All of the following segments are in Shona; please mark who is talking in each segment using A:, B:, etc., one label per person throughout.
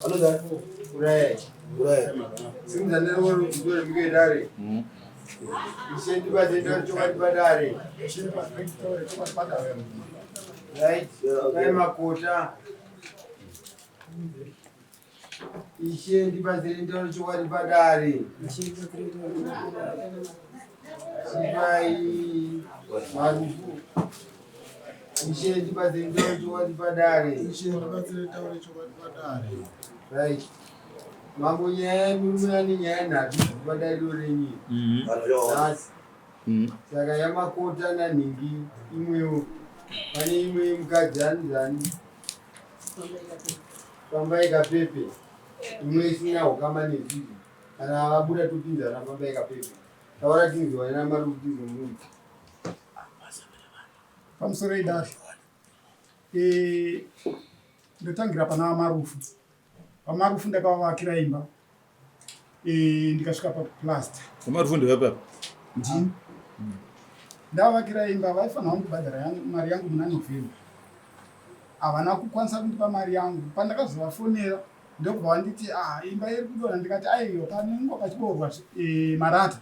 A: Ishe ndibatsire nditaure chokwadi padare. Chipai marufu. Ishe ndibatsire nditaure chokwadi padare.
B: Ishe ndibatsire nditaure chokwadi padare.
A: Right. Mambo nyaya yemurume ane nyaya nhatu padariro renyu. Nhasi. Saka yamakota nanhingi imwewo. Pane imwe yemukadzi anzani. Fambai kapepe. Imwe isina hukama nezvizvi. Kana vabuda topinzana fambai kapepe. Taura tinzwa namarufu tinzwe murume.
B: Pamusoro idare. Eh, ndotangira pana Marufu. PaMarufu ndakavavakira imba. Eh, ndikasvika paplaster.
C: PaMarufu ndevapi apa?
B: Ndini. Ndavavakira imba vaifanira kundibhadhara mari yangu muna November. Havana kukwanisa kundipa mari yangu. Pandakazovafonera ndokubva vanditi ah, imba iri kudonha ndikati aiwa panenge pachiboorwa eh, marata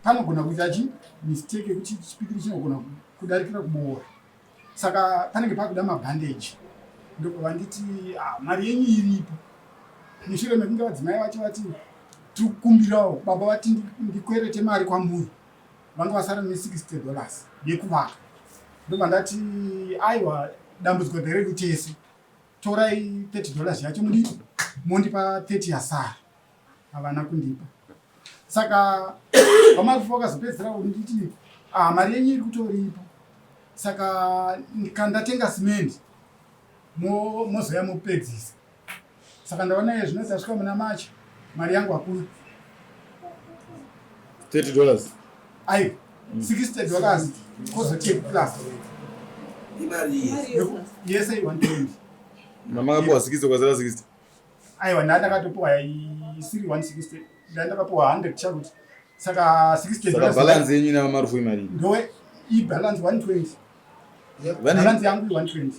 B: panogona kuita chi mistake yekuti chipikiri chinogona kudarikira kuboora saka panenge pakuda mabhandeji ndobva vanditi ah, mari yenyu iripo mushure mekunge vadzimai vacho vati tikukumbirawo baba vati ndikwerete mari kwamuri vanga vasara ne60 dollars yekuvaka ndobva ndati aiwa dambudziko nderedu tese torai 30 dollars yacho mudi mondipa 30 yasara havana kundipa saka vamarufu vakazopedzisira kunditi ah, mari yenyu iri kutoripo saka kandatenga simendi mozoya mopedzisa saka ndaona iye zvino tasvika muna March mari yangu hakuna.
C: 30 dollars
B: aiwa, 60 dollars kozoti plus yese 120.
C: Mamakapiwa 60 kwazara 60?
B: Aiwa, ndaa ndakatopiwa isiri 160, ndaa ndakapiwa 100 chakuti saka 60.
C: Saka balance yenyu ina Marufu imari?
B: Ndo ibalance 120. Balance yangu 120.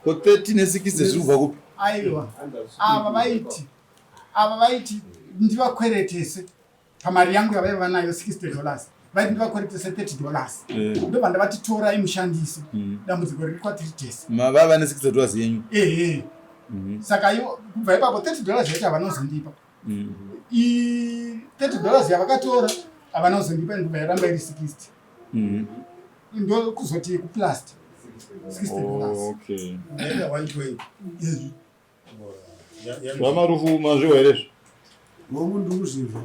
C: Ko 30 ne60 zviri kubva kupi?
B: Aiwa, ava vaiti ndivakweretese pamari yangu yavaiva nayo 60 dollars, vaiti ndivakweretese 30 dollars. Ndobva ndavati torai mushandise, dambudziko riri kwatiri tese.
C: Mavava ne60 dollars yenyu?
B: Ehe. Saka ivo kubva ipapo 30 dollars yacho havanozondipa. I 30 dollars yavakatora havanozondipa, ndobva yaramba iri 60. Ndo kuzoti kuplast 60 dollars.
C: Okay, VaMarufu, mazviwa here izvo?
D: Hongu, ndikuzvinzwa.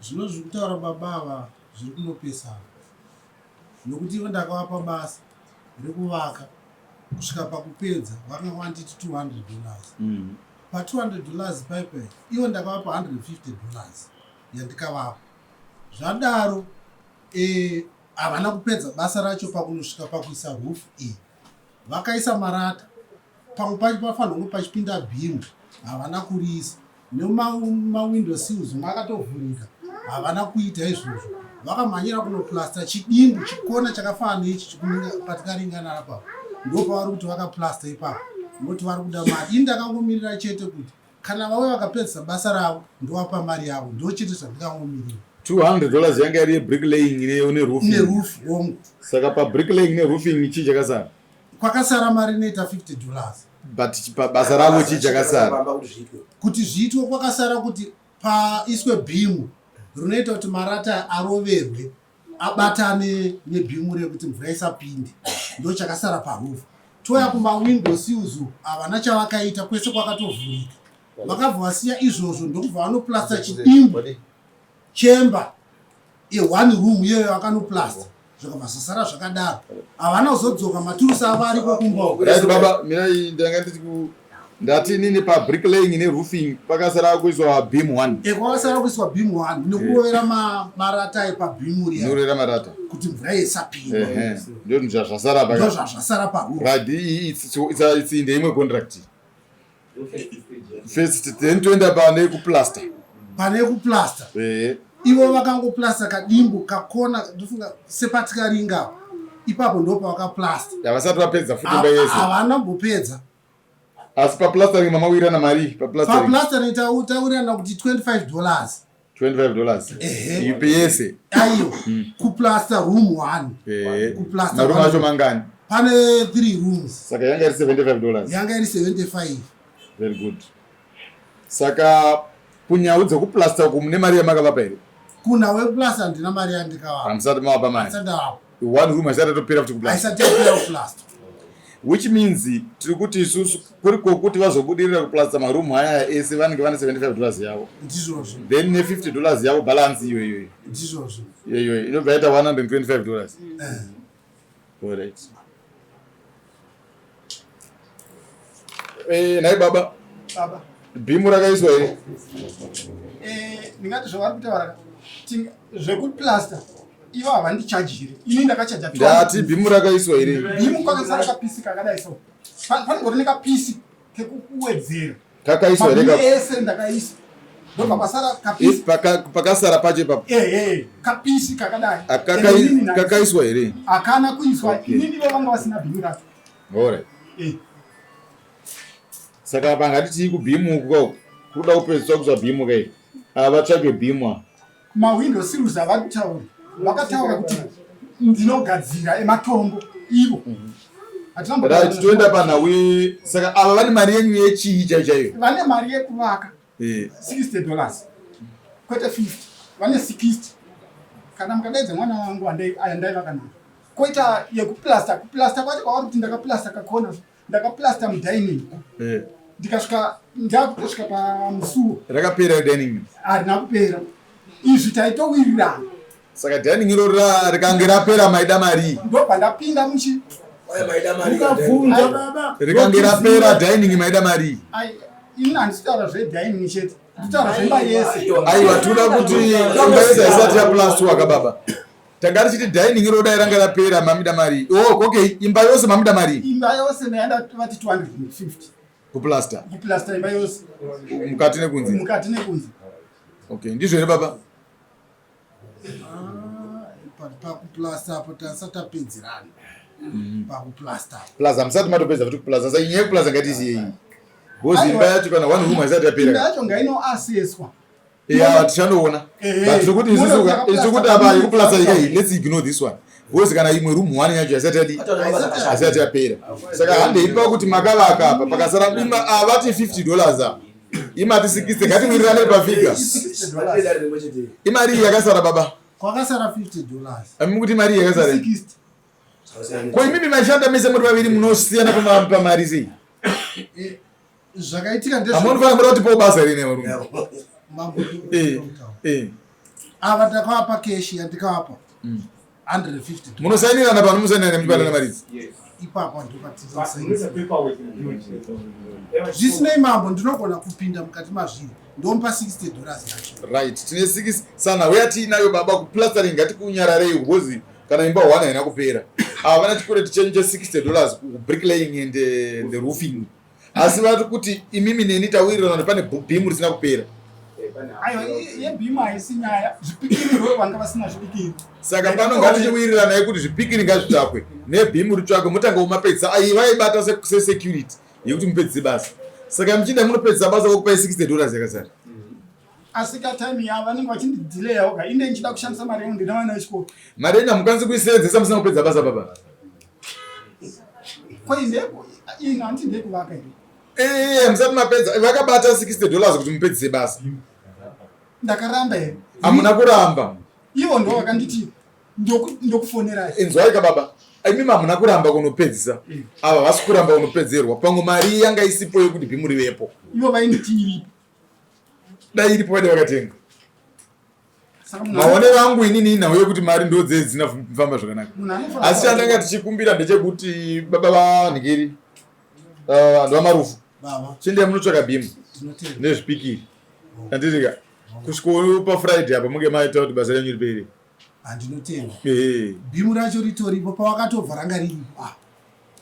D: Zvino zviri kutaura baba ava zviri kunopesana nokuti ivo ndakavapa basa rekuvaka kusvika pakupedza vakanga vanditi 200 dollars. Pa200 dollars paipai ivo ndakavapa 150 dollars yandikavapa. Zvadaro havana kupedza basa racho pakunosvika pakuisa roof iyi. Vakaisa marata, pamwe pacho pafanirwa kunge pachipinda beam, havana kuriisa. Nemawindow sills makatovhurika, havana kuita izvozvo. Vakamhanyira kunoplasta chidimbu chikona chakafanana neichi patikaringana apapo. Ndo pavari kuti vakaplasta ipapo noti vari kuda mari. Ini ndakangomirira chete kuti kana vauya vakapedzisa basa ravo ndovapa mari yavo, ndo chete zvandikangomirira.
C: 200 dollars yanga iri yebricklaying neroofing?
D: Neroof, hongu.
C: Saka pabricklaying neroofing chii chakasara?
D: Kwakasara mari inoita 50 dollars.
C: But pabasa ravo chii chakasara?
D: Kuti zviitwe kwakasara kuti paiswe beam rinoita kuti marata aroverwe abatane nebeam rekuti mvura isapinde. Ndo chakasara paroof. Toya kumawindow sills, havana chavakaita, kwese kwakatovhurika. Vakabva vasiya izvozvo ndokubva vanoplasta chidimbu chemba yeone room iyoyo. Vakanoplasta zvikabva zvasara zvakadaro, havana kuzodzoka. Maturusi avo ariko kumba uko.
C: Right, baba, mirai. Ndanga nditi ndati inini pabricklaying neroofing pakasara kuiswa beam one.
D: Kwakasara kuiswa beam one nekurovera marata epabeam riya.
C: Nekurera marata.
D: Kuti mvura isapinda.
C: Ehe, ndo zvazvasara
D: ndo zvazvasara paroof.
C: Right, it's ndeimwe contract first, then toenda pane kuplaster.
D: Pane kuplasta. Ivo vakangoplasta kadimbu kakona, ndofunga sepatikaringa. Ipapo ndo pavakaplasta.
C: Havasati vapedza futi imba yese.
D: Havana mbopedza.
C: Asi paplastering mamawirirana mari
D: paplastering. Paplastering tawirirana kuti 25 dollars.
C: 25 dollars.
D: Ehe.
C: Ipi yese?
D: Aiyo. Kuplaster room 1.
C: Ehe.
D: Kuplaster.
C: Maroom acho mangani?
D: Pane 3 rooms.
C: Saka yanga iri 75 dollars.
D: Yanga iri 75.
C: Very good. Saka kunyau dzekuplaster uku mune mari yamakavapa here?
D: Kunhau yekuplaster handina mari yandikavapa.
C: Hamusati mavapa mari.
D: Handisati ndavapa.
C: One room haisati yatopera futi kuplaster.
D: Haisati yapera kuplaster.
C: Which means tiri kuti isusu kuri kwokuti vazobudirira kuplaster maroom aya ese vanenge vane 75 dollars yavo.
D: Ndizvozvo.
C: Then ne 50 dollars yavo balance iyo iyoyo.
D: Ndizvozvo.
C: Iyo iyoyo inobva yaita 125 dollars.
D: Eh.
C: Alright. Eh, nhai baba.
B: Baba.
C: Bhimu rakaiswa here?
B: Eh, ndingati zvavari kutaura zvekuplaster ivo havandichajire ini ndakachaja
C: ndati bhimu rakaiswa here
B: bhimu kwakasara kapisi kakadai so panongori nekapisi kekuwedzera
C: kakaiswa here
B: Mabhini ese ndakaisa ndobva kwasara kapisi
C: pakasara pacho ipapo
B: ehe kapisi kakadai
C: kakaiswa here
B: hakana kuiswa inini ivo vanga vasina bhimu racho
C: Alright.
B: Eh.
C: Saka apa ngatitii kubhimu uku kwako kuda kupedziswa kutsva bhimu kai ava vatsvage bhimu ava.
B: Mawindow sills avari kutaura vakataura kuti ndinogadzira ematombo ivo. Hatina
C: Right, toenda panhau saka ava vane mari yenyu yechii chaiyo chaiyo?
B: Vane mari yekuvaka.
C: Eh.
B: 60 dollars kwete 50 vane 60 kana mukadaidza mwana wangu andaivaka naye koita yekuplasta kuplasta kwacho kwavari kuti ndakaplasta kakona ndakaplasta mudining
C: eh.
B: ndikasvika ndakutosvika pamusuwo
C: rakapera dining
B: harina kupera izvi taitowirirana
C: saka dining iro rikange rapera maida marii
B: ndobva ndapinda muchi
C: rikange rapera dining maida marii
B: ini handisi kutaura zvedining chete nditaura zvemba yese
C: aiwa tinoda kuti imba yese haisati yaplastwa ka baba tanga tichiti dining iro dai ranga rapera mamida marii oh, okay imba yose mamida marii
B: imba yose ndaenda vati 250
C: kuplaster
B: kuplaster imba yose
C: mukati nekunze
B: mukati nekunze
C: okay ndizvo here baba
D: ah, pakuplaster apo tasati tapedzerana mm. pakuplaster
C: plus hamusati matopedza futi kuplaster saka inyaya yekuplaster ngatiisiyei because imba yacho kana one room haisati yapera
B: imba yacho ngainoaseswa
C: ya tichanoona but tiri kuti isusu isu kuti apa yekuplaster ikai let's ignore this one because kana imwe room one yacho haisati yadi haisati yapera saka handei pakuti makavaka apa pakasara ima avati 50 dollars apa imati 60 ngatiwirirane pafiga imari yakasara baba
D: kwakasara 50 dollars
C: ami kuti mari yakasara ko imimi mashanda mese muri vaviri munosiyana pamari sei
D: eh, zvakaitika
C: ndezvamunofanira muda kutipawo basa rine varume
D: eh, eh. ava ndakavapa keshi yandikavapa 150
C: Munosainirana pano musainirana muchipanana mari idzi.
D: Ipapo ndopatinosainira. Zvisinei mambo ndinogona kupinda mukati mazviri ndomupa 60 dollars yacho.
C: Right, tine 6 sana uya tiinayo baba kuplastering ngatikunyararei because kana imba one haina kupera. Ava vana chikwereti chenyu che 60 dollars kubricklaying and eh, the roofing. asi vari kuti imimi neni tawirirana kuti pane bhimu risina kupera
B: aiwa yebhimu haisi nyaya zvipikiri ro vanga vasina zvipikiri
C: saka pano ngatichiwiriranai kuti zvipikiri ngazvitsvakwe nebhimu ritsvakwe motanga kumapedzisa ai vaibata sesecurity yekuti mupedzise basa saka muchinda munopedzisa basa vokupai 60 dollars yakasara
B: asi ka time yavo vanenge vachindidileyawo ka inde ndichida kushandisa mari yangu ndine vana vechikoro
C: mari yenyu hamukwanisi kuisevenzesa musina kupedza basa baba
B: ini handiti ndekuvaka here
C: eh, musati mapedza vakabata 60 dollars kuti mupedzise basa
B: ndakaramba here
C: hamuna kuramba
B: ivo ndo vakanditi ndokufonerai
C: inzwai ka baba imimi hamuna kuramba kunopedzisa eh. ava vasi kuramba kunopedzerwa pamwe mari yanga isipo yekuti bhimu rivepo
B: ivo vainditi iripo
C: dai iripo vaida vakatenga maonero angu inini inhau yekuti mari ndo dzee dzisina kufamba zvakanaka asi chandanga tichikumbira ndechekuti baba vanhikiri eh, vanhu vamarufu chiendai munotsvaka bhimu nezvipikiri anditika kusvika pafriday apa munge maita kuti basa renyu ripere
D: handinotenda bhimu racho ritoripo pawakatobva ranga riripo ah.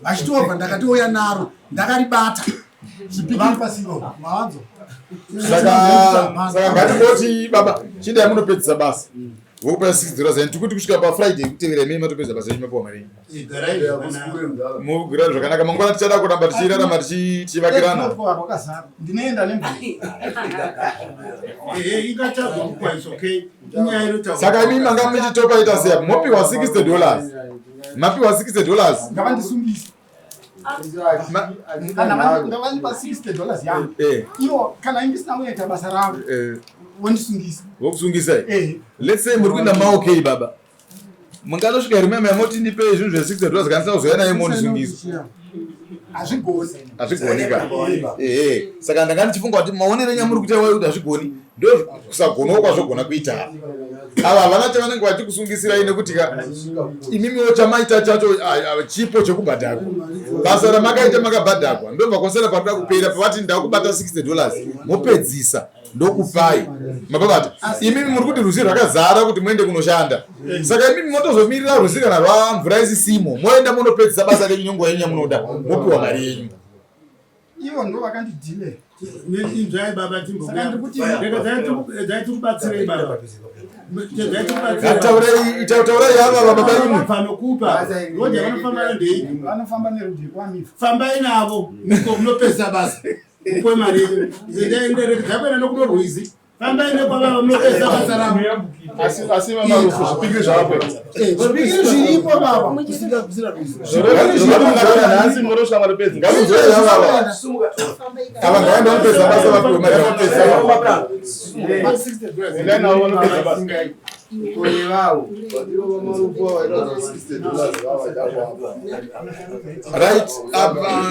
D: vachitobva ndakatouya naro ndakaribata
C: saka ngatingoti baba chindai munopedzisa basa mm. Vokupa 6 dollars and tikuti kusvika pafriday kutevera imimi matopedza basa renyu mapiwa mari yenyu. Mugara zvakanaka. Mangwana tichada kuramba tichirarama tichivakirana.
B: Ndinoenda nemvura.
C: Saka imimi manga muchitopa ita sei? Mopiwa 60 dollars. Mapiwa 60 dollars.
B: Ngavandisungise. Kana ngavandipa 60 dollars yangu.
C: Eh.
B: Ivo kana indisina kuita basa ravo.
C: Eh.
B: Wondisungisa.
C: Vokusungisa.
B: Eh.
C: Let's say muri kuenda maokay baba. Mungatosvika here mama moti ndipei zvinhu zve 60 dollars kana ndisina kuzouya naye mondisungisa.
B: Hazvigoni.
C: Hazvigoni ka. Eh. Saka ndanga ndichifunga kuti maonero enyu amuri kuita wayo kuti hazvigoni. Ndo kusagonawo kwazvogona kuita. Ava havana chavanenge vachikusungisira nekuti ka imimiwo chamaita chacho chipo chekubhadharwa. Basa ramakaita makabhadharwa. Ndobva kwasara panoda kupera pavati ndakubata 60 dollars mopedzisa ndokupai. Mapabata. Imimi muri kuti rwizi rwakazara kuti muende kunoshanda. Saka imimi motozomirira rwizi kana rwamvura isisimo moenda monopedzisa basa renyu nenguva yenyu yamunoda mopiwa mari yenyu.
B: Ivo ndo vakandidhile.
D: Inzwai baba timboregai tikubatsirei baba.
C: Taurai ava baba imwe.
D: Vanokupa roja vanofamba nayo ndeipi?
B: Vanofamba nerudhi kwamifa.
D: Fambai navo munopedzisa basa. Mupiwe mari yenyu. Regai kuenda nokuno rwizi. Fambai nekwavava munopedzisa basa ravo.
E: Asi asi vamarufu zvipikiri zvako.
D: Zvipikiri zviripo baba.
E: Nhasi munosvika maripedza.
C: Ngamunzwei ava. Ava ngavaende vanopedza basa vapiwe mari yavo.
E: Endai navo vanopedza basa.
C: Right,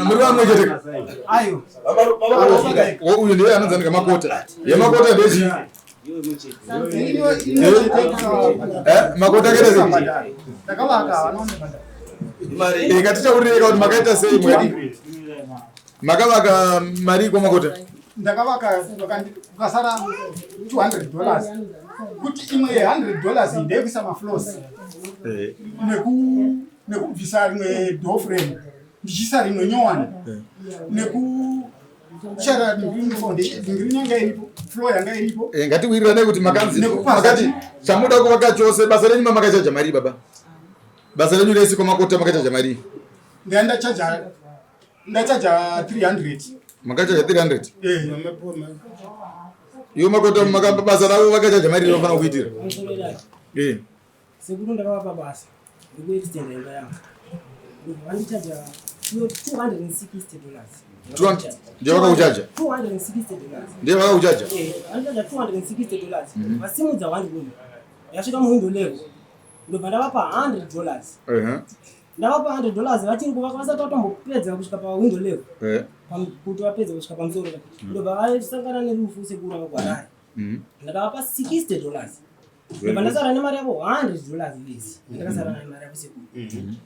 C: muri vamwe chete.
B: Ayo.
C: Uyu ndiye anonzi anenge makota. Yemakota ndechii? Makota akaita sei?
B: Ndakavaka vanoona.
C: Ngatitaurirei kuti makaita sei mwari. Makavaka mari kwamakota?
B: Ndakavaka kukasara 200 dollars. Kuti imwe ye 100 dollars ndeyekuisa mafloors. Nekubvisa rimwe door frame ndichiisa rimwe nyowani. Nekuchera foundation yanga iripo, floor yanga iripo.
C: Ngatiwirirane kuti makanzi makati chamuda kuvaka chose basa renyu mamakachaja mari baba. Basa renyu rese kwamakota makachaja mari.
B: Ndachaja ndachaja 300.
C: Makachaja 300? Eh. Iwo makota makamba basa ravo vakachaja mari rinofanira kuitira. Eh.
F: Sekuru ndakavapa basa rekuextenda imba yangu. Vandichaja 260 dollars.
C: Ndiye vakakuchaja?
F: 260 dollars.
C: Ndiye vakakuchaja?
F: Eh, vandichaja 260 dollars. Vasimudza one room. Yasvika muwindow level. Ndobva ndavapa 100 dollars. Ndavapa 100 dollars vachiri kuvaka vasati vatombopedza kusvika pawindow level. Kuti vapedza kusvika pamusoro. Ndobva vasangana nerufu sekuru vakakuHarare. Ndakavapa 60 dollars. Ndobva ndasara nemari yavo 100 dollars vese. Ndakasara nemari yavo sekuru.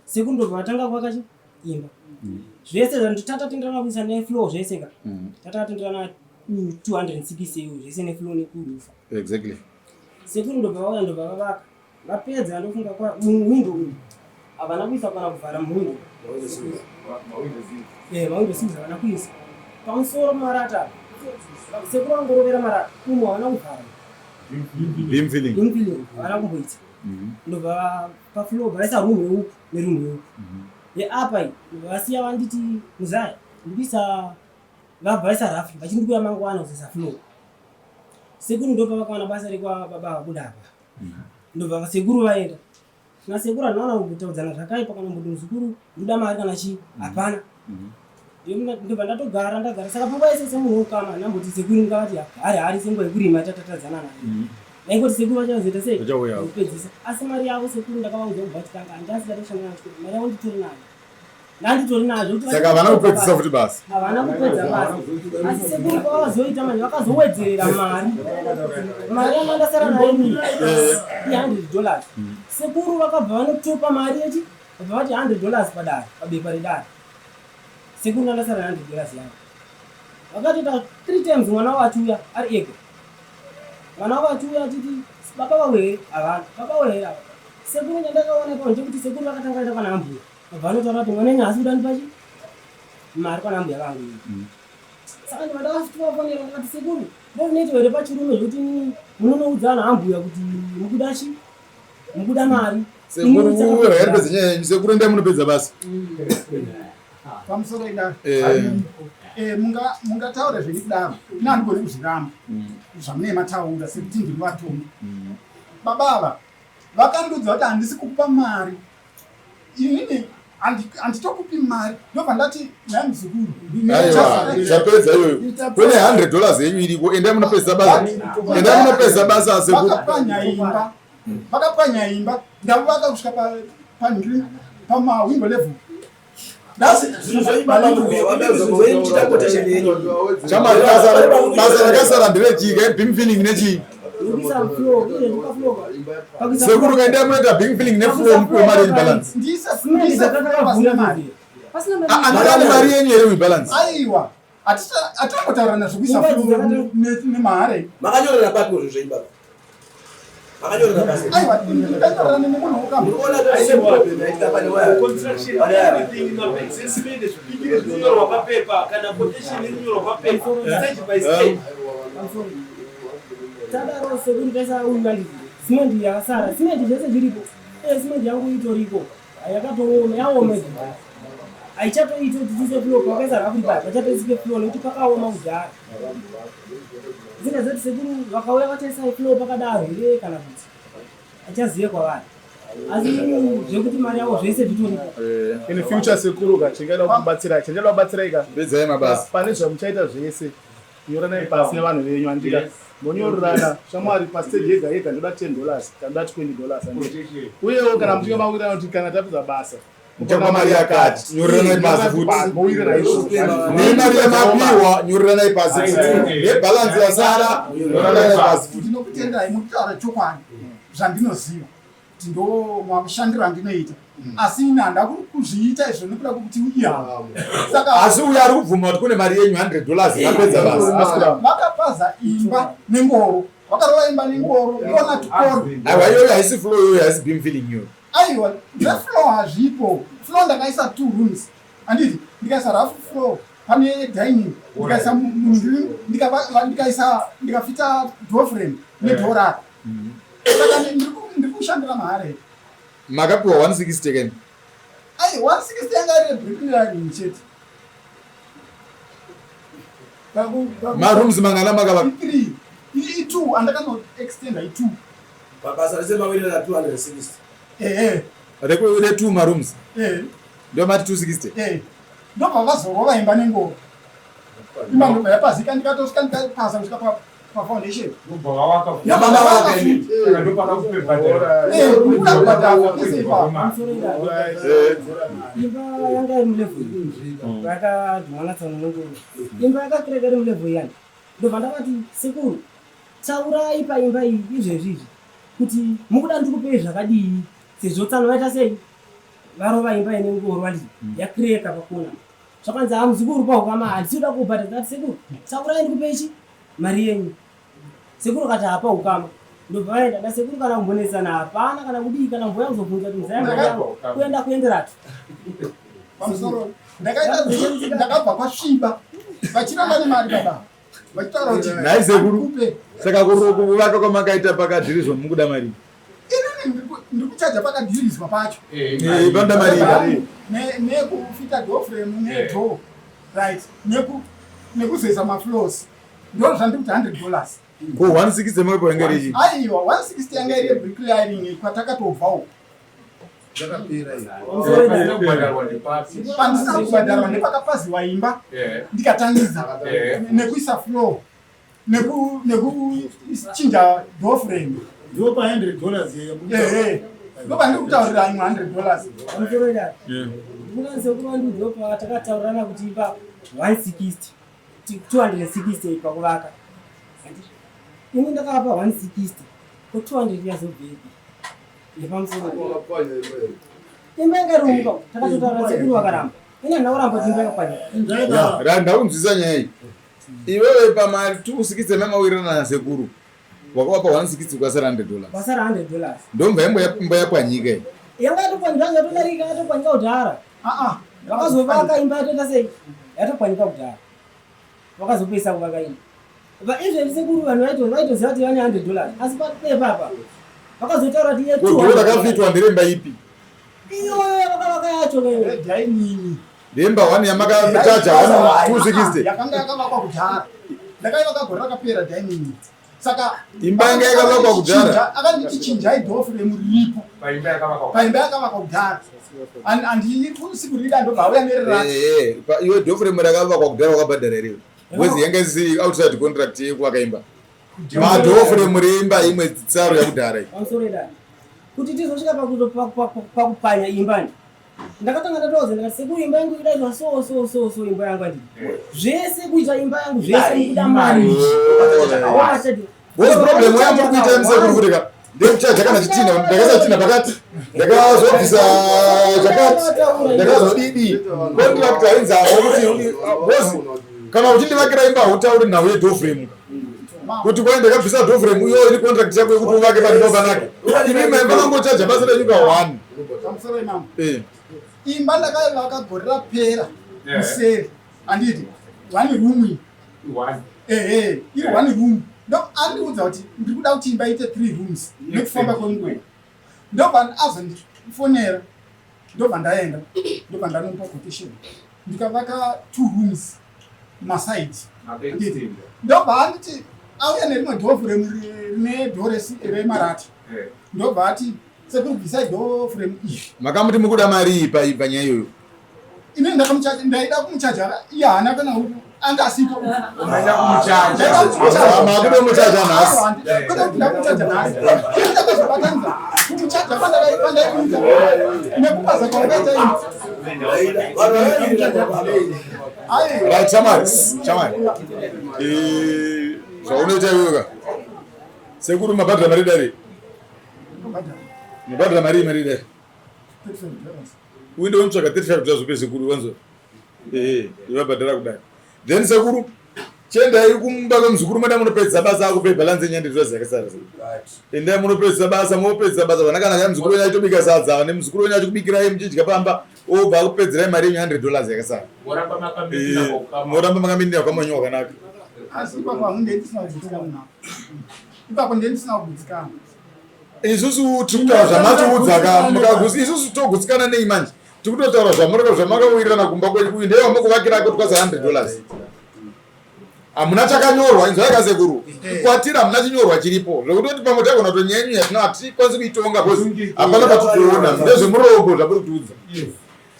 F: Sekuru ndobva vatanga kuvaka imba. Zvese tatatenderana kuisa nefloor zvese ka. Tatatenderana 260 euro zvese nefloor nekurufa.
C: Exactly.
F: Sekuru ndobva vauya ndobva vavaka. Vapedza ndofunga kwa muwindo uyu. Havana kuisa kana kuvhara muwindo. Mawindow sills havana kuisa. Pamusoro marata. Sekuru vangorovera marata. Umu havana kuvhara.
C: Beam filling.
F: Beam filling havana kumboita. Ndobva pafloor vaisa room yeuku neroom yeuku. Yeapa iyi ndobva vasiya vanditi muzaya ndikuisa vabva vaisa rafu vachindi kuya mangwana kuzoisa floor. Sekuru ndobva vakawana basa rekwa baba vabuda apa. Ndobva sekuru vaenda. Nasekuru handina kutaudzana zvakaipa kana kuti muzukuru ndoda mari kana chii hapana. Ndobva ndatogara ndagara saka panguva yese semunhu wokama ndamboti sekuru ndingavati hari hari senguva yekurima tatatadzana naye. Ndaingoti sekuru vachazoita sei kupedzisa asi mari yavo sekuru ndakavaudza kubva chitanga handasi ndatoshanda nayo chikoro mari yavo nditori nayo. Ndanditori nayo
C: Saka havana kupedzisa futi basa.
F: Havana kupedza basa. Asi sekuru pavakazoita manje vakazowedzerera mari. Mari yanga ndasara nayo ini i100 dollars. Sekuru vakabva vanotopa mari yechi vabva vati 100 dollars padare pabepa redare. Sekuru ndandasara 100 dollars yangu. Vakatoita 3 times mwana wavo achiuya ari ega. Mwana wavo achiuya achiti baba vavo here havana baba vavo here havana. Sekuru chandakaona ipapo ndechekuti sekuru vakatanga vaenda kwana ambuya. Vabva vanotaura kuti mwana wenyu haasi kuda ndipa chi mari kwana ambuya vangu ini. Saka ndibva ndakatovafonera ndakati sekuru ndozvinoitwa here pachirume zvekuti munonoudza ana ambuya kuti mukuda chi. Mukuda mari.
C: Sekuru rakapedza nyaya yenyu. Sekuru endai munopedza basa.
B: Pamusoro idaro. Eh munga mungataura zvenyu kudaro. Ini handigoni kuzviramba. Zvamunee mataura sekuti ndiri vatongi. Baba ava vakandiudza kuti handisi kukupa mari. Inini handitokupi mari ndobva ndati nhai muzukuru
C: aiwa zvapedza iyoyo kune 100 dollars yenyu iriko endai munopedza basa endai munopedza basa sekuru
B: vakapwanya imba vakapwanya imba ndavaka kusvika pamawindow level
C: Chamari basa rakasara nderechii kai beam filling nechii? Sekuru kaendai munoita beam filling nefloor mupiwe mari yenyu balance. Andani mari yenyu here balance?
B: Aiwa. Atingotaurana zvekuisa nemahare.
G: Makanyorera papi zvinhu zvenyu baba? Makanyorera pasi.
B: Aiwa, ndakanyorerana nemunhu wokamba.
G: Munoona kuti same problem yaitika pane waya.
H: Construction everything mabhekisesmende zvipikiri zvinonyorwa papepa kana quotation inonyorwa papepa stage by stage.
F: Tadaro sekuru taisa uyu simende yakasara simende zvese zviripo simende yangu itoriko yakatooma yaoma izvi haichatoiti kuti tiise floor pakaisa rafu paya pachatoisike floor nekuti pakaoma kudhara zingazoti sekuru vakauya vachaisa floor pakadaro here kana kuti achazive kwavari asi zvekuti mari yavo zvese zvitoripo
E: In future sekuru ka chingaida kubatsirai chandida kubatsirai ka
C: Pedzai mabasa.
E: Pane zvamuchaita zvese nyoranai pasi nevanhu venyu handika monyorerana shamwari pastage yega yega ndoda 10 dollars kana ndoda 20 dollars handiti uyewo kana muchinge mawirirana kuti kana tapedza basa
C: Muchapa mari yakati nyoreranai pasi futi
E: mowirirana izvozvo
C: nemari yamapiwa nyoreranai pasi futi nebalance yasara nyoreranai pasi futi
B: Ndinokutendai mukutaura chokwadi zvandinoziva kuti ndo makushandiro andinoita asi ini handa kuzviita izvo nekuda kwekuti ihama saka
C: asi uyo ari kubvuma kuti kune mari yenyu 100 dollars yapedza basa
B: vakapaza imba nengoro vakarova imba nengoro kona to kona
C: aiwa iyoyo haisi floor iyoyo haisi beam filling iyoyo
B: aiwa zvefloor hazvipo floor ndakaisa two rooms handiti ndikaisa rough floor pane dining ndikaisa ndikaisa ndikafita door frame nedoor rako saka ndiri kushandira mahara
C: makapiwa 160 kani
B: ai 160 yanga iri bricklaying chete
C: marooms mangana makavaka
B: i3 i2 andakano extenda i2
G: Pabasa rese mawirirana 260.
B: ehe
C: re2 marooms
B: ehe
C: ndo mati 260
B: ehe ndobva vazorova imba nengoro imba ndobva yapazika ndikatosvika ndikapasa kusvika pafoundation
A: Ndobva vavaka futi.
G: Yamama vaka imimi.
A: Saka ndopakakupebhadhara.
B: kuda kubhadhara pese ipapo
F: Pamusoro idaro. Imba yanga iri mulevel yakadhumana tsano nengoro imba yakakireka iri mulevel iyani ndobva ndakati sekuru taurai paimba iyi izvezvi izvi kuti mukuda ndikupei zvakadii sezvo tsano vaita sei varova imba ine ngoro vanditi yakireka pakona zvakanzi ha muzukuru pahukama handisi kuda kubhadhara ndakati sekuru taurai ndikupei chi mari yenyu sekuru akati hapa ukama ndobva vaenda nasekuru kana kumbonetsana hapana kana kudii kana mboya kuzobvunza kuti muzaya mari yangu kuenda kuenderatu
B: pamusoro ndakaita ndakabva kwasviba vachiramba nemari baba vachitaura kuti
C: Nhai sekuru.
B: kupe
C: saka kuvaka kwamakaita pakadhirizwa mukuda mari
B: inini ndiri kuchaja pakadhirizwa pacho
C: panoda mari
B: nekufita door frame nedoor right nekuzoisa mafloors ndo zvandiri kuti 100 dollars
C: ko 160 makapiwa yanga iri chii
B: aiwa 160 yanga iri yebricklaying kwatakatobvawo
D: Zvakapera izvi.
F: Pamusoro idaro.
A: Kubhadharwa nepapi.
B: pandisina kubhadharwa nepakapaziwa imba ndikatangidza nekuisa floor nekuchinja door frame
D: Ndo pa 100 dollars
B: ehe ndoba ndiri kutaurira imwe 100 dollars
F: Pamusoro idaro. Ndikuda sekuru vandiudza pa takataurirana kuti imba 160 260 pakuvaka ini ndakavapa 160 ko 200 yazobvepi yepamusoro imba yanga iri muka takatotaura sekuru vakaramba ini handina kuramba kuti imba yakapwanyika
C: ndakunzwisa nyaya iyi iwewe pamari 260 mamawirirana nasekuru wakavapa 160 ukasara 100 dollars
F: kwasara 100 dollars
C: ndomva imba yapwanyika iyi
F: yanga yatopwanyika yanga yatodarika yatopwanyika kudhara
B: aa
F: vakazovaka imba yatoita sei yatopwanyika kudhara vakazopesa kuvaka imba vaizvezvi sekuru vanhu vaitoziva kuti vane 100 dollars asi papepapa Vakazotaura kuti
C: Ko door rakafitwa nderemba ipi?
F: Iyoyo yakavaka yacho
B: dining.
C: Ndemba 1 yamakachaja 260.
B: Yakanga yakavakwa kudhara. Ndakaivaka gore rakapera dining. Saka
C: imba yanga yakavakwa kudhara.
B: Akanditi chinjai door frame riripo.
I: Paimba yakavakwa.
B: Paimba yakavakwa kudhara. Andisi kurida ndobva auya nererati.
C: Eh, eh, iwe door frame rakavakwa kudhara wakabhadhara here? Because yanga isiri outside contract yekuvaka imba. Madoor frame reimba imwe tsaro yakudhara iyi.
F: Pamusoro idai. Kuti tizosvika pakupanya imba ndi. Ndakatanga ndatoudza ndikati sekuru imba yangu idaizwa so so so so imba yangu andii. Zvese kuita imba yangu zvese mukuda mari.
C: What's problem yamuri kuita musekuru kuti ka ndekuchaja kana chitina ndakaisa chitina pakati ndakazobvisa chakati ndakazodidi contract hainzavo kuti boss kana uchindivakira imba hautauri nhau yedoor frame kuti kwai ndakabvisa door frame iyo iri contract yako yekuti uvake panhu pakanaka imi maimba mangochaja basa renyuka one
B: Pamusoro imambo. Imba ndakaivaka gore rapera kuseri handiti one room iyi ehe iri one room ndo andiudza kuti ndiri kuda kuti imba iite three rooms nekufamba kwenguva ndobva azondifonera ndobva ndaenda ndobva ndanomupa quotation ndikavaka two rooms masaidi ndobva anditi auya nerimwe door frame rine door remarata ndobva ati sekuru bvisai door frame iyi
C: makamuti mukuda mari iyi panyaya iyoyo
B: ini ndakamuchaja ndaida kumuchaja iye haana kana anga asipo
C: makuda muchaja nhasi
B: kwete kuti ndamuchaja nhasi ini ndakazobatanidza kumuchaja pandaimuita nekupaza kwandakaita ini
C: Right, shamwari, shamwari. Eh, zvaunoita iwewe ka. Sekuru mabhadhara mari dare. Mabhadhara mari mari dare. Uende unotsvaga 35 dollars upe sekuru wanzwa. Eh, vabhadhara kudai. Then sekuru chiendai kumba kwemuzukuru mada munopedzisa basa akupe balance yenyande dollars yakasara. Endai munopedzisa basa mopedzisa basa vana kana muzukuru wenyu achitobika sadza nemuzukuru wenyu achikubikirai muchidya pamba obva akupedzerai mari yenyu 100 dollars yakasara.
I: Moramba
C: Eh, makamirira kwamanyo wakanaka.
B: Asi ipapo hangu ndiye ndisina kugutsikana napo. Ipapo ndiye ndisina kugutsikana.
C: Isusu tiri kutaura zvamatiudza ka mukagusi isusu togutsikana nei manje tiri kutotaura zvamureka zvamakawirirana kumba kwenyu uyu ndeye wamukuvakira kuti kwazi 100 dollars hamuna chakanyorwa inzwai kasekuru kwatiri hamuna chinyorwa chiripo zvekutoti pamwe tagona kuti nyaya yenyu yatina hatikwanisi kuitonga bcause hapana patikuona ndezvemurobo zvamuri kutiudza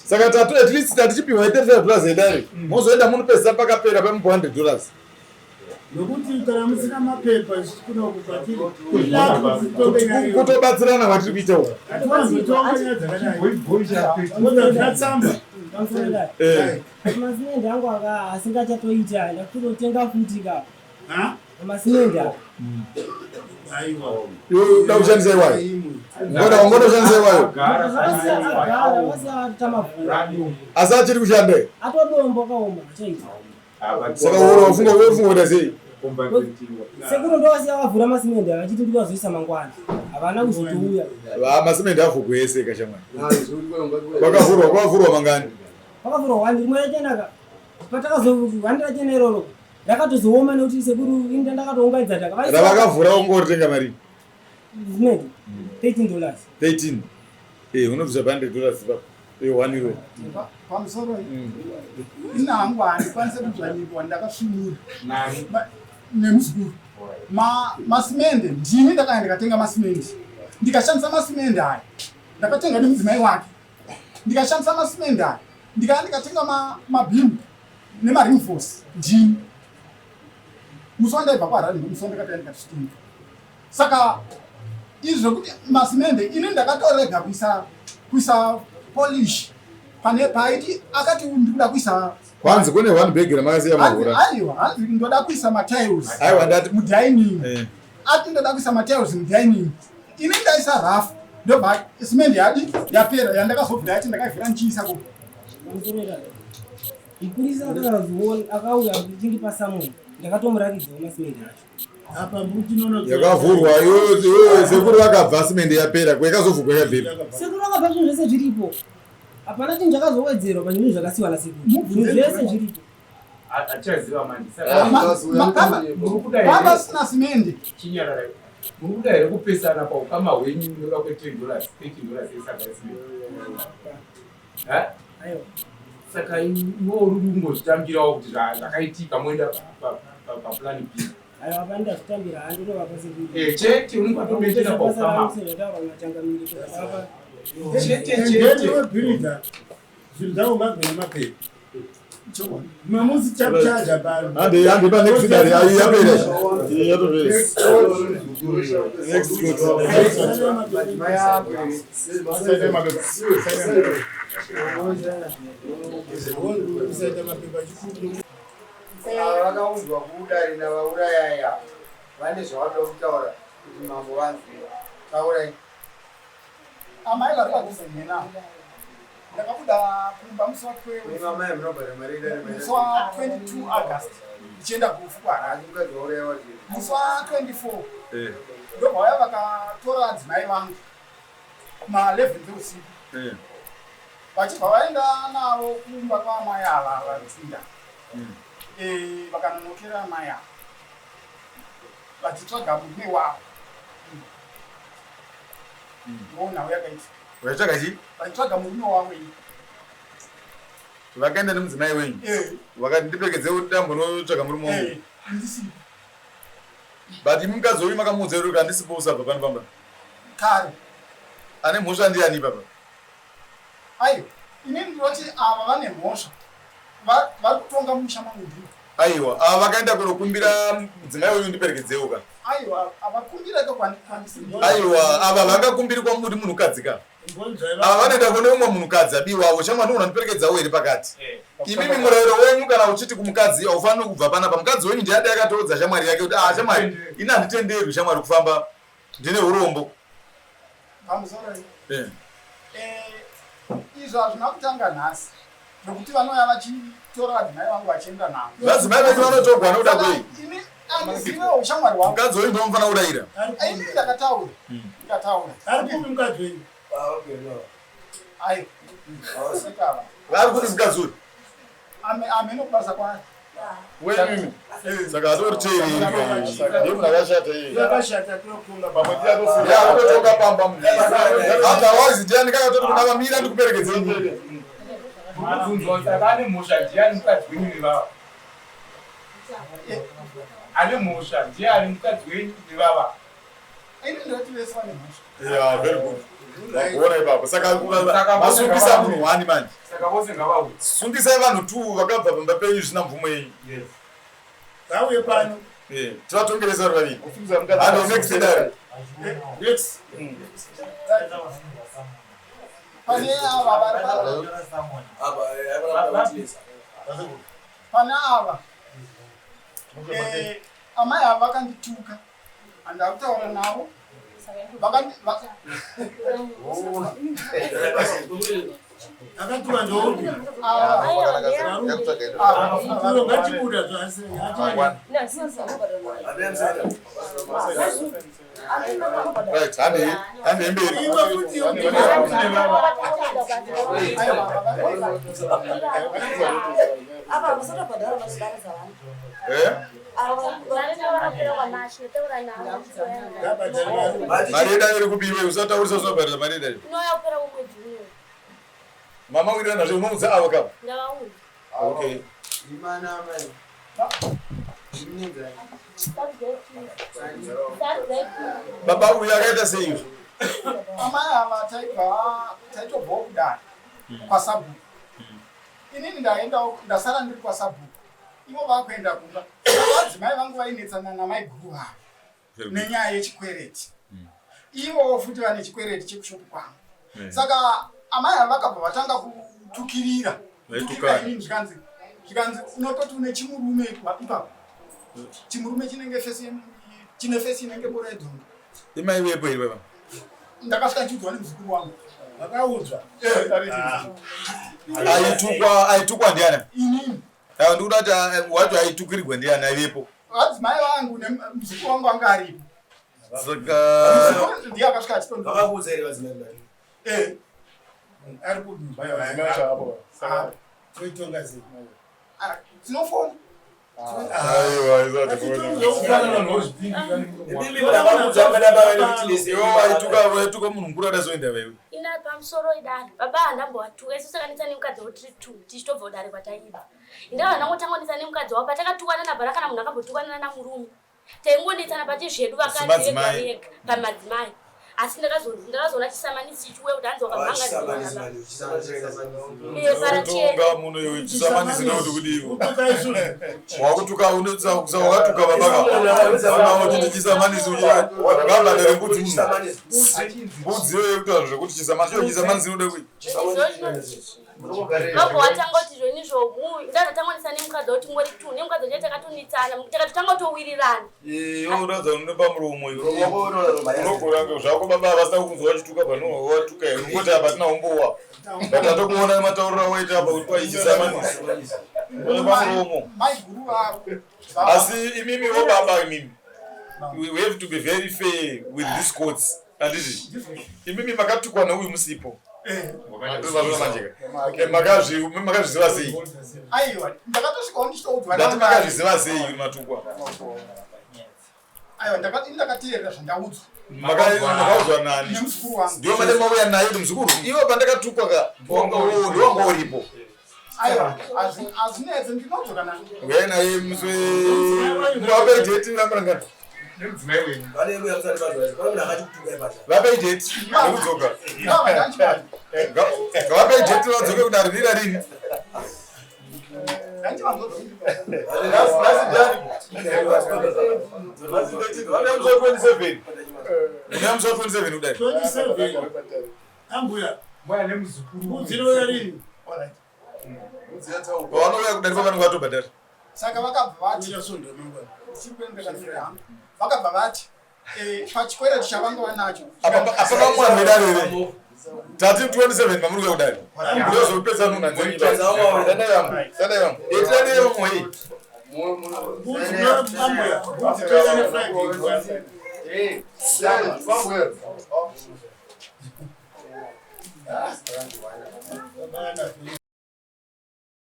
C: saka tatu at least tatichipiwa 35 dollars yedare mozoenda munopedzisa pakapera pamupo 100 dollars
J: Nokuti kana musina mapepa kuno kwatiri
C: kutobatsirana kwatiri kuita uku
J: hatiwanzotonga nyaya dzakadai Ngoda tsamba
C: Eh.
F: Masimende angu aka asingachatoita ndakutotenga futi ka. Masimende aka.
C: Iwe uda kushandisa iwayo ngoda ungoda kushandisa iwayo
F: Agara vasiya
C: asi achiri kushanda here?
F: Atodombo kaoma achaita.
C: saka uri wafunga uri kuita sei
F: Sekuru ndovasiya vavhura masimende ava vachiti ndikuvazoisa mangwana. Havana kuzotouya.
C: Va, masimende avhurwa ese kashamwari kwakavhurwa kwakavhurwa mangani
F: Pakavhurwa wani rimwe rachenaka. Patakazo wani rachena iroro rakatozooma nekuti sekuru ini ndakatounganidza taka.
C: Ravakavhura ungoritenga mari
F: Simende 13 dollars.
C: 13 eh unobvisa pa 100 dollars ipapo eh 1 euro
B: Pamusoro ini hangu handikwanise kudzvanyirwa ndakasvinura nemuzukuru. Masimende ndini ndakaya ndikatenga masimende ndikashandisa masimende aya ndakatenga nemudzimai wake ndikashandisa masimende aya ndikaya ndikatenga mabhimu nemarinforce ndini musi wandaibva kuHarare musi wandakataya ndikazvitenga saka izvi zvekuti masimende ini ndakatorega kuisa polish pane paiti akati ndikuda kuisa
C: kwanzi kune one bag ramakasiya mavhura
B: aiwa hanzi ndoda kuisa matiles
C: aiwa ndati
B: mudining
C: eh
B: ati ndoda kuisa matiles mudining ini ndaisa rafu ndobva simende yadi yapera yandakazobvira yati ndakavhira ndichiisa ku
F: Pamusoro idai. Mupurisa akazoona akauya achindipa summon ndakatomuratidzawo masimende acho.
J: apa mutinono
C: yakavhurwa iyoyo iyoyo sekuru vakabva simende yapera kwekazovhurwa yakabvepi
F: Sekuru akabva zvinhu zvese zviripo. Hapana chinhu chakazowedzerwa pazvinhu zvakasiyiwa nasekuru. Zvinhu zvese zviripo.
I: Achaziva manje.
B: Baba sina simende
I: Chinyararai. Muri kuda here kupesana paukama hwenyu nekuda kwe 10 dollars, 13 dollars yeSaga Cement? Saka iwe uri kungozvitambirawo kuti zvakaitika moenda paplan B.
F: Aiwa, apa ndazvitambira, handinovapa.
I: Eh, chete unenge watomenshena paukama. Chete chete.
J: Webhiridha zvinhu zvavo ngazve nemapepa mamusi chakuchaja pano.
C: Hande hande pa next dare ayi yapera. Iyi yatopera. Next court.
E: Sainai mapepa. Sainai mapepa.
J: Kusaita mapepa chikuru.
A: Ava vakaunzwa kudare navaurayaya vane zvavanoda kutaura kuti mambo vanzwe. Taurai.
B: Amai vari padhuze nena. Ndakabuda kumba musi wa
A: Imi amai munobhadhara mari yedare?
B: Musi wa 22 August ndichienda kurufu kwaHarare.
A: Asi mukadzi wauraiwa chii?
B: Musi wa 24 ndobva vaya vakatora adzimai vangu kuma11 dzeusiku, vachibva vaenda navo kumba kwaamai ava varutsinda. Vakanonokera amai ava vachitsvaga murume wavo. Ndoo nhau yakaitika.
C: Vachitsvaga chii?
B: Vachitsvaga murume wavo ini.
C: Vakaenda nemudzimai wenyu. Vakati ndipekedze dambonotsvaga murume wangu.
B: Ndisipo.
C: But imi mukadzi wenyu makamuudza here kuti handisipo, usabva pano pamba?
B: Kare.
C: Ane mhosva ndiani ipapa?
B: Aiwa, inini ndinoti ava vane mhosva. Vari kutonga mumusha mangu ndivo.
C: Aiwa, ava vakaenda kunokumbira mudzimai wenyu ndiperekedzewo ka.
B: Aiwa, avakumbira iko kwandisiri.
C: Aiwa, ava vangakumbirikwa muri munhukadzi ka. Ava vanoenda kune umwe munhukadzi abiwavo, shamwari, ndogona ndiperekedzawo here pakati? Imimi murayiro wenyu kana uchiti kumukadzi haufaniri kubva panapa, mukadzi wenyu ndiye adi akatoudza shamwari yake kuti, ah, shamwari, ini handitenderwi, shamwari, kufamba, ndine urombo.
B: Pamusoro. Izvo hazvina kutanga nhasi, nokuti vanouya vachitora vadzimai vangu vachienda navo.
C: Vadzimai venyu vanotorwa nokuda kwei?
B: Ini handizive ushamwari hwavo.
C: Mukadzi wenyu ndomufanira kurayira.
B: Ini ndakataura, ndikataura.
J: Ari kupi mukadzi wenyu?
B: Aiwa, sekava.
C: Vari kuti mukadzi uyu
B: Amene kubasa kwaari.
C: Wenyu, saka atoriteereri, ndiye munhu akashata iye.
J: Yakashata tokunga.
E: Pamwe tichatofunga.
C: Yakutotonga pamba munhu, otherwise ndiani kakatoti kuna vamira ndikuperekedzei nyika?
I: Mubvunzo, saka ane mhosva ndiani, mukadzi wenyu nevava? Ane mhosva ndiani, mukadzi wenyu nevava?
B: Ini ndinoti vese vane mhosva.
C: Yeah, very good. Wakuona ipapo. Saka masungisa munhu wani manje.
I: Saka vose ngavauye.
C: Sungisai vanhu two vakabva pamba penyu zvisina mvumo yenyu.
I: Yes.
J: Ngauye pano.
C: Tivatongeresa vari vaviri.
E: Kusungisa mukadzi.
C: Hando next dare.
J: Next.
B: Pane ava vari pane ava, amai ava vakandituka, handida kutaura navo.
J: Akatuka ndoupi?
B: Ava.
J: Ngachibuda zvase.
C: Right, hande hande mberi.
J: Iwe futi.
K: Apa musatobhadhara mazvidara vanhu.
C: Eh? Mari yedu iri kubiwe, usataurisa usabhadhara mari yedu. Mama wirira nazvo, unoudza avo kapa. Okay.
A: Imana amai. Imunenzani.
C: Baba uyu akaita sei izvo?
B: Amai ava taibva taitobvawo kudare kwasabhuku. Inini ndaendawo, ndasara ndiri kwasabhuku, ivo vakuenda kumba. Vadzimai vangu vainetsana namaiguru vavo nenyaya yechikwereti. Ivowo futi vane chikwereti chekushopu kwangu. Saka amai ava vakabva vatanga kutukirira kutukirira
C: Vaitukana.
B: inini, zvikanzi unototi une chimurume ipapo, chimurume chinenge fesi chine fesi inenge bora yedhongi.
C: Imai vepo here baba?
B: Ndakasvika ndichiudzwa nemuzukuru wangu.
J: Vakaudzwa.
C: Aitukwa ndiani?
B: Inini.
C: Ah, ndikuda kuti wacho aitukirirwa ndiani aivepo?
B: Vadzimai vangu nemuzukuru wangu anga aripo.
C: Saka
B: Muzukuru ndiye akasvika achitondi.
G: Vakakuudza here vadzimai mari?
B: Eh.
J: Ari kupi?
E: Madzimai acho apo. Saka
J: Toitonga sei?
B: Ah, tinofona.
C: Waituka munhu mukuru adazoenda vaiwe.
L: Ina pamusoro idare baba handambowatuka isu sakanetsa nemukadzi wavo tiri two tichitobva kudare kwataibva. Indava ndangotangonetsa nemukadzi wavo patakatukana nabhara kana munhu akambotukanana namurume. Taingonetsana pachizvedu vakadzi vega
C: Madzimai.
L: vega pamadzimai. Asi ndakazoona chisamanisi chichiuya kuti hanzi wakamhanga.
C: Utonga muno iwe chisamanisi ndokuti kudiwo. Wakutuka unotsa wakatuka baba. Baba uchiti chisamanisi uchira. Ngabhadhare mbudzi munhu. Mbudzi iyoyo yekuti zvekuti chisamanisi icho chisamanisi inoda kui.
L: Vabva watanga kuti zvoni zvomu ndakatangonetsana nemukadzi wavo tingori two nemukadzi wacho takatonetsana takatotanga kutowirirana.
C: Iwe unoratidza une pamuromo iwe. Unogona zvako baba vasina kukunzwa vachituka pano watuka here. Ungoti apa tina umbowa. But atokuona matauriro awaita apa kuti kwaichisamanisi. Une pamuromo.
B: Maiguru vavo.
C: Asi imimi wo baba imimi. We have to be very fair with these courts. Handiti? Imimi makatukwa neuyu musipo. Ndozvazvona manje ka. Makazviziva sei?
B: Aiwa, ndakatosvikawo ndichitoudzwa.
C: Ndati makazviziva sei uri matukwa?
B: Aiwa, ndakateerera zvandaudzwa.
C: Makaudzwa nani?
B: Nemuzukuru wangu.
C: Ndiwo mane mauya naye kuti muzukuru. Iwe pandakatukwa ka ndiwanga uripo.
B: Aiwa, hazvinetse ndinodzoka naye.
C: Uyai naye musi we date ramurangana. Vapei date yekudzoka. Ngavapei date vadzoke kudare rira rini. Nhasi ndani? Una musi wa 27 kudare.
J: 27 ambuya mbudzi inouya rini?
C: Pavanouya kudare pavanenge vatobhadhara.
B: Saka vakabva vati vakabva vati pachikwereti chavanga vanacho.
C: Apa vamwe vedare here? Tati 27 pamuri kuuya kudare. Ndozopedza nhunha dzenyu. Tadai vamwe. Tadai vamwe. Tidadei vamwe hei.
J: Mbudzi ambuya mbudzi toita nefriday.